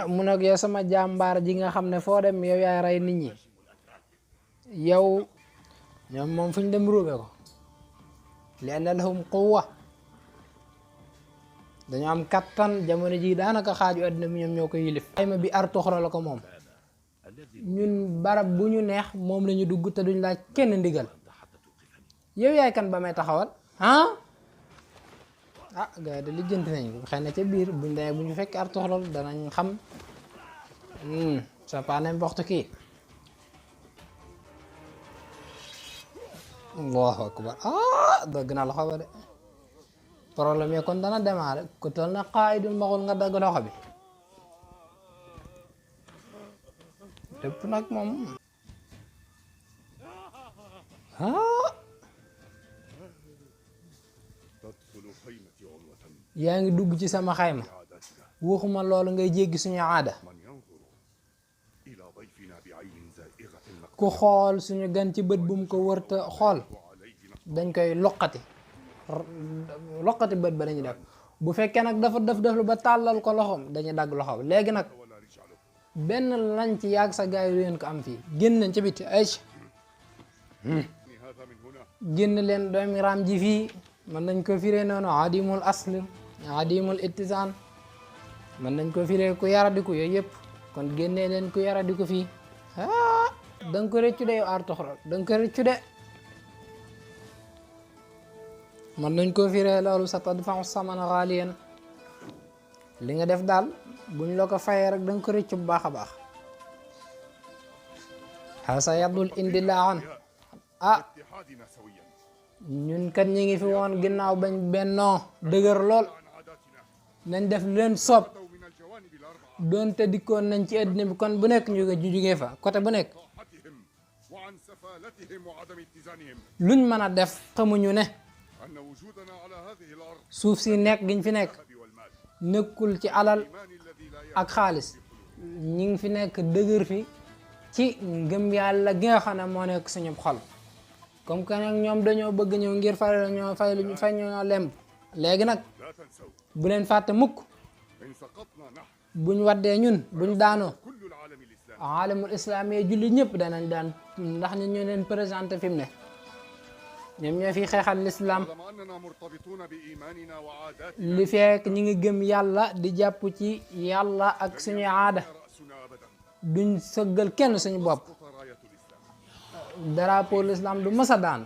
mu nag yow sama jàmbaar ji nga xam ne foo dem yow yaay rey nit ñi yow ñoom moom fu ñu dem ruube ko li anna lahum quwwa dañu am kattan jamono ji daanaka xaaju àddina bi ñoom ñoo ko yilif xayma bi Artuxra la ko moom ñun barab bu ñu neex moom la ñu dugg te duñ laaj kenn ndigal yow yaay kan ba may taxawal gars yi de lijjanti nañ ko xëy na ca biir buñ demee bu ñu fekk Artuxra danañ xam c'est pas n'importe qui. Allahu akbar dëgg na loxo ba de problème yi kon dana démarrer ku toll na qaayidul maxul nga dagg loxo bi lépp nag moom yaa ngi dugg ci sama xayma waxuma loolu ngay jéggi suñu aada ku xool suñu gan ci bët bu mu ko wërta xool dañ koy loqati bët ba dañuy def bu fekkee nag dafa def lu ba tàllal ko loxoom dañuy dagg loxoom léegi nag benn lañ ci yàgg sa gars yi leen ko am fii génn nañ ca biti ay génn leen doomi raam ji fii mën nañ ko firee noonu adimul asl adimul ittisaan mën nañ ko firee ku yaradiku yooyu yëpp kon génnee leen ku yaradiku fii da nga ko rëccu de yow Artuxra da nga ko rëccu de mën nañ ko firee loolu sa tadfa'u samana ghaliyan li nga def daal buñ la ko fayee rek da nga ko rëccu bu baax a baax xasa yadul indilaaxan ñun kat ñi ngi fi woon ginnaaw bañ bennoo dëgër lool nañ def leen soob doonte dikkoon nañ ci àddina bi kon bu nekk ñu jugee fa côté bu nekk luñ mën a def xamuñu ne suuf si nekk giñ fi nekk nekkul ci alal ak xaalis ñi ngi fi nekk dëgër fi ci ngëm yàlla gi nga xam ne moo nekk suñu xol comme que nag ñoom dañoo bëgg ñëw ngir fay ñoo lemp léegi nag bu leen fàtte mukk buñ waddee ñun buñ daanoo alamul islam yi julli ñëpp danañ daan ndax ñu ñu leen présenté fi mu ne ñoom ñoo fi xeexal l'islam li fekk ñi ngi gëm yàlla di jàpp ci yàlla ak suñu aada duñ sëggal kenn suñu bopp drapeau l'islam du mës a daan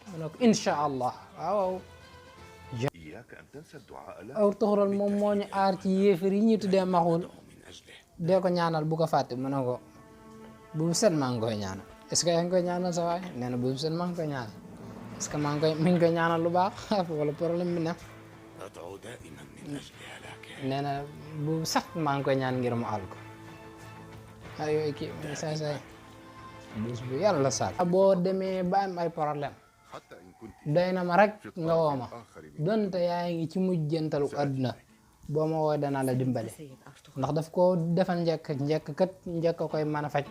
mu ne ko incha allah waaw Artuxra moom moo ñu aar ci yéefar yi ñuy tuddee maxul dee ko ñaanal bu ko fàtte mu ne ko bu set maa ngi koy ñaanal est ce que yaa ngi koy ñaanal sa waay nee na bu set maa ngi koy ñaanal est ce que mi ngi koy ñaanal lu baax wala problème bi ne nee na bu sax maa ngi koy ñaan ngir mu àll ko yooyu kii say bés bu yàlla saak boo demee ba am ay problème doy na ma rek nga woo ma donte yaa ngi ci mujjantalu àdduna boo ma woo danaa la dimbale ndax daf ko defal njëkk kat njëkk koy mën a faj